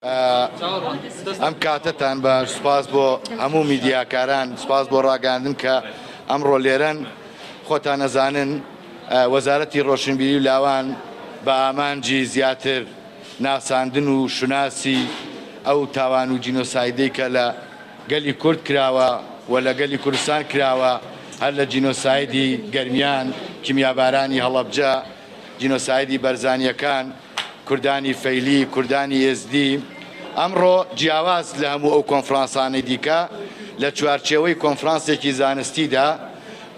ئەم کاتەتان باش، سوپاس بۆ هەموو میدیاکاران، سوپاس بۆ ڕاگەیاندن کە ئەمڕۆ لێرەن. خۆتان ئەزانن وەزارەتی ڕۆشنبیری و لاوان بە ئامانجی زیاتر ناساندن و شوناسی ئەو تاوان و جینۆسایدەی کە لە گەلی کورد کراوە و لە گەلی کوردستان کراوە، هەر لە جینۆسایدی گەرمیان، کیمیابارانی هەڵەبجە، جینۆسایدی بەرزانییەکان، کوردانی فەیلی، کوردانی ئێزدی، ئەمڕۆ جیاواز لە هەموو ئەو کۆنفرانسانەی دیکە، لە چوارچێوەی کۆنفرانسێکی زانستیدا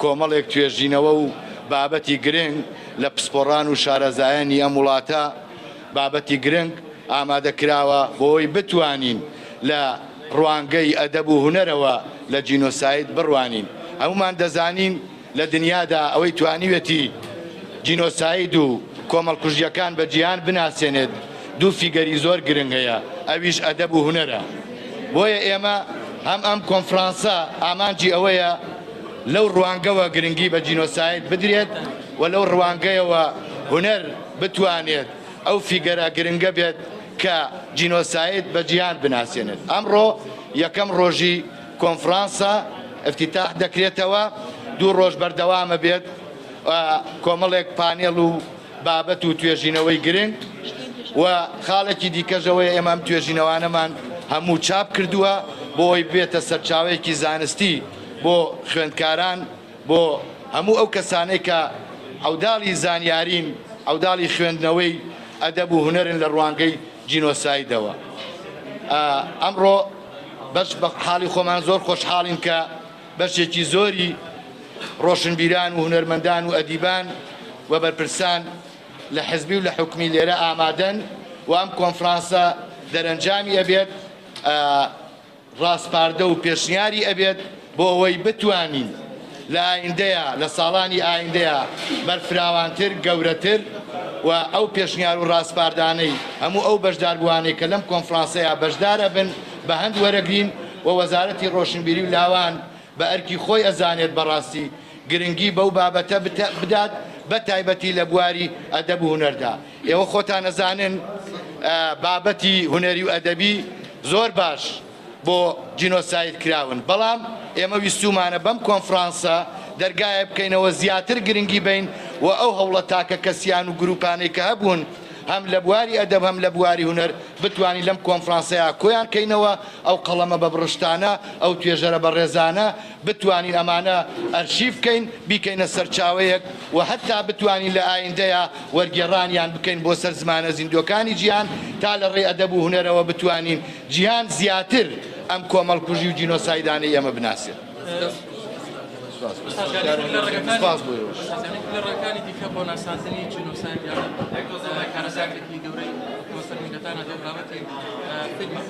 کۆمەڵێک توێژینەوە و بابەتی گرنگ لە پسپۆڕان و شارەزایانی ئەم وڵاتە بابەتی گرنگ ئامادە کراوە بۆ ئەوەی بتوانین لە ڕوانگەی ئەدەب و هونەرەوە لە جینۆساید بڕوانین. هەموومان دەزانین لە دنیادا ئەوەی توانیوێتی جینۆساید و کۆمەڵکوژییەکان بە جیهان بناسێنێت دوو فیگەری زۆر گرنگ هەیە ئەویش ئەدەب و هونەرە. بۆیە ئێمە هەم ئەم کۆنفرانسە ئامانجی ئەوەیە لەو ڕوانگەوە گرنگی بە جینۆساید بدرێت و لەو ڕوانگەیەوە هونەر بتوانێت ئەو فیگەرە گرنگە بێت کە جینۆساید بە جیهان بناسێنێت. ئەمڕۆ یەکەم ڕۆژی کۆنفرانسە افتتاح دەکرێتەوە، دوو ڕۆژ بەردەوامە بێت، کۆمەڵێک پانێڵ و بابەت و توێژینەوەی گرنگ و خاڵێکی دیکەش ئەوەیە ئێمە ئەم توێژینەوانەمان هەموو چاپ کردووە بۆ ئەوەی ببێتە سەرچاوەیەکی زانستی بۆ خوێندکاران، بۆ هەموو ئەو کەسانەی کە عەوداڵی زانیارین، عەوداڵی خوێندنەوەی ئەدەب و هونەرن لە ڕوانگەی جینۆسایدەوە. ئەمڕۆ بەش بە حاڵی خۆمان زۆر خۆشحاڵین کە بەشێکی زۆری ڕۆشنبیران و هونەرمەندان و ئەدیبان و بەرپرسان لە حزبی و لە حکومی لێرە ئامادەن و ئەم کۆنفرانسە دەرەنجامی ئەبێت ڕاسپاردە و پێشنیاری ئەبێت بۆ ئەوەی بتوانین لە ئایندەیا، لە ساڵانی ئایندەیا بەرفراوانتر، گەورەتر و ئەو پێشنیار و ڕاسپاردانەی هەموو ئەو بەشداربووانەی کە لەم کۆنفرانسەیا بەشدار ئەبن بە هەند وەرەگرین و وەزارەتی ڕۆشنبیری و لاوان بە ئەرکی خۆی ئەزانێت بەڕاستی گرنگی بەو بابەتە بدات بە تایبەتی لە بواری ئەدەب و هونەردا. ئێوە خۆتان ئەزانن بابەتی هونەری و ئەدەبی زۆر باش بۆ جینۆساید کراون، بەڵام ئێمە ویستوومانە بەم کۆنفرانسە دەرگایەک بکەینەوە زیاتر گرنگی بەین و ئەو هەوڵە تاکە کەسیان و گروپانەی کە هەبوون هەم لە بواری ئەدەب هەم لە بواری هونەر بتوانین لەم کۆنفرانسەیا کۆیان کەینەوە، ئەو قەڵەمە بەبڕشتانە، ئەو توێژەرە بەڕێزانە بتوانین ئەمانە ئەرشیف کەین، بیکەینە سەرچاوەیەک و هەتا بتوانین لە ئایندەیا وەرگێڕانیان بکەین بۆ سەر زمانە زیندووەکانی جیهان تا لە ڕێی ئەدەب و هونەرەوە بتوانین جیهان زیاتر ئەم کۆمەڵکوژی و جینۆسایدانەی ئێمە بناسێت. سپاس بۆ ئێوەش. لە ڕێگەکانی دیکە بۆ ناساندنی جینۆساید یان کارەساتێکی گەورەی کە بەسەر میللەتانە دێت بابەتی فیلمە.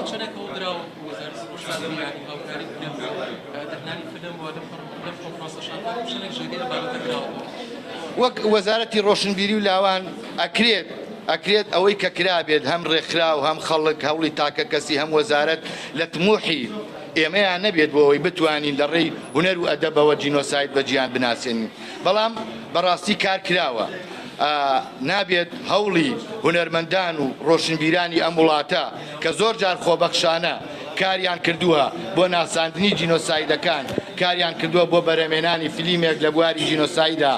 چەندێک هەوڵ دراوە وەزارەتی ڕۆشنبیری یانی هاوکاری بکرێت بۆ دەرهێنانی فیلم و لەم کۆنفرانسەشدا چەندێک جێگەی ئەم بابەتە کراوەتەوە؟ وەک وەزارەتی ڕۆشنبیری و لاوان ئەکرێت ئەکرێت ئەوەی کە کرابێت هەم ڕێکخراو هەم خەڵک هەوڵی تاکەکەسی هەم وەزارەت لە تموحی ئێمەیان نەبێت بۆ ئەوەی بتوانین لە ڕێی هونەر و ئەدەبەوە جینۆساید بە جیهان بناسێنین بەڵام بەڕاستی کار کراوە نابێت هەوڵی هونەرمەندان و ڕۆشنبیرانی ئەم وڵاتە کە زۆر جار خۆبەخشانە کاریان کردووە بۆ ناساندنی جینۆسایدەکان، کاریان کردووە بۆ بەرهەمێنانی فلیمێک لە بواری جینۆسایدا،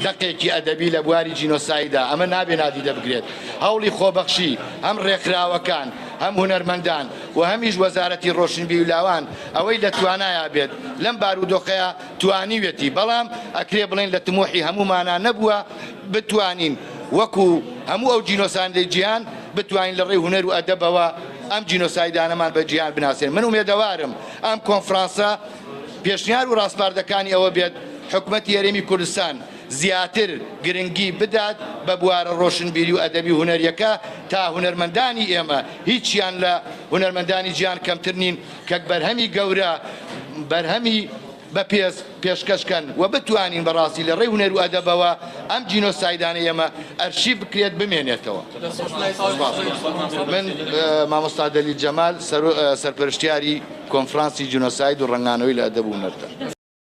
دەقێکی ئەدەبی لە بواری جینۆسایدا، ئەمە نابێ نادیدە بگرێت. هەوڵی خۆبەخشی هەم ڕێکخراوەکان، هەم هونەرمەندان و هەمیش وەزارەتی ڕۆشنبیری و لاوان ئەوەی لە توانایا بێت لەم بارودۆخەیا توانیویەتی، بەڵام ئەکرێ بڵێین لە تموحی هەموومانا نەبووە بتوانین وەکو هەموو ئەو جینۆسایدەی جیهان بتوانین لە ڕێی هونەر و ئەدەبەوە ئەم جینۆسایدانەمان بە جیهان بناسێنین. من ئومێدەوارم ئەم کۆنفرانسە پێشنیار و ڕاسپاردەکانی ئەوە بێت حکومەتی هەرێمی کوردستان زیاتر گرنگی بدات بە بوارە ڕۆشنبیری و ئەدەبی و هونەریەکە تا هونەرمەندانی ئێمە هیچیان لە هونەرمەندانی جیهان کەمتر نین کە بەرهەمی گەورە بەرهەمی بەپێز پێشکەش کەن و بتوانین بەڕاستی لە ڕێی هونەر و ئەدەبەوە ئەم جینۆسایدانەی ئێمە ئەرشیف بکرێت بمێنێتەوە. من مامۆستا دەلیل جەمال سەرپەرشتیاری کۆنفرانسی جینۆساید و ڕەنگانەوەی لە ئەدەب و هونەردا.